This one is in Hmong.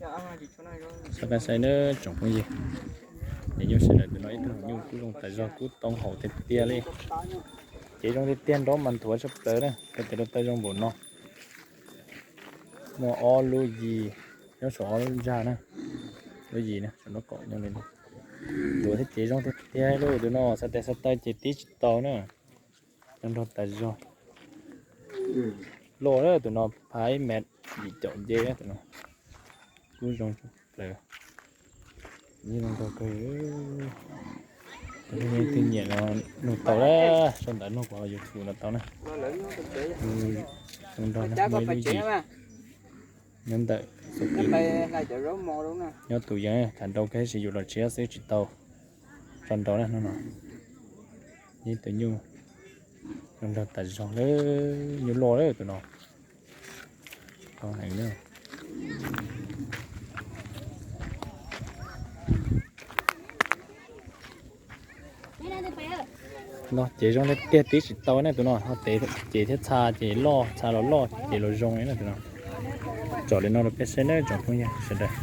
Sab qab saib na tsoom phooj ywg, ces nyuj sawv daws tus no ib tug nyuj kub zoo tas zog kub toob haum tiag tiag li. Ces zoo tiag tiag nrov mas nthuav tshaj plaws na, rau tes rau taw zoo npaum no. Muaj ob lub yim nyob saum ob lub ntsag na, lub yim na saum nraub qaum nyob li no. Nthuav thiab ces zoo tiag tiag li tus no, xa tes xa taw ces tib tsis tau na. Zoo nraug tas zog. Loj na tus no, phav ib mev yim caum nce na tus no. Kub zoo plaws. Zoo nraug kawg. Tus nyiam no nug tau na, sau ntawv nug kuv hauv YouTube no tau na. Zoo nraug na, muaj ib lub yim nyob ntawm, nyob tus yeej tham nrau kawg, tab sis yus los tshiab xwb tsis tau tso nrau na hnub no. Ib tus nyuj zoo nraug tas zog lawm, nyuj loj lawm tus no. No ces zoo li tiag tib tsis tau ne tus no, ho tes ces thiab txha ces loj, txha los loj ces los zoo li na tus no. Tsom li no rau peb saib na tsoom phooj ywg sawv daws.